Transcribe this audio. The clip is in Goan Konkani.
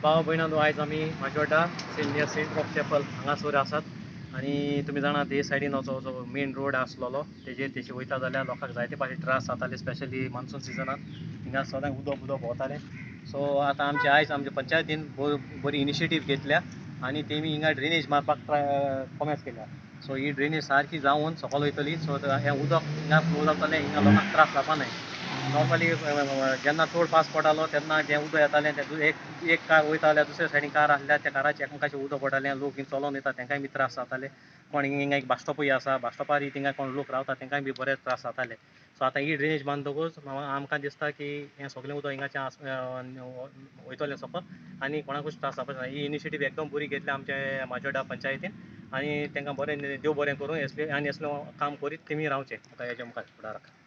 भाव भयणांनो, आयज आमी Majorda near Saint Roch chapel हांगासर आसात आनी तुमी जाणात हे सायडीन जो जो मेन रोड आसलेलो तेजेर तेशी वयता जाल्यार लोकांक जायते पाटी त्रास जाताले, स्पेशली मान्सून सिजनान हिंगा सदांच उदक उदक भोंवतालें. सो आतां आमचे आयज आमच्या पंचायतीन बरी इनिशिएटीव घेतल्या आनी तेमी हिंगा ड्रेनेज मारपाक कोमेस केल्या. सो ही ड्रेनेज सारकी जावन सकयल वयतली. सो हें उदक हिंगा फ्लो जातलें, हिंगा लोकांक त्रास जावपा न्हय. नॉर्मली जेन्ना चड पावस पडटालो तेन्ना जें उदक येतालें तें एक कार वयता जाल्यार दुसऱ्या सायडीन कार आसल्यार त्या काराचेर एकमेकाचें उदक पडटालें, लोक हिंगा चलोन वयता तांकांय बी त्रास जाताले. कोण हिंगा एक बास स्टॉपूय आसा, बास स्टॉपार थिंगा कोण लोक रावता तांकांय बी बरेच त्रास जाताले. सो आतां ही ड्रेनेज बांदतकूच आमकां दिसता की हें सगळें उदक हिंगाचें वयतलें सकयल आनी कोणाकूच त्रास जावपाचें ना. ही इनिशिएटीव एकदम बरी घेतल्या आमच्या माजोर्डा पंचायतीन आनी तांकां बरें देव बरें करूं, असलें आनी असलें काम करीत तेमी रावचें हेज्या मुखार फुडाराक.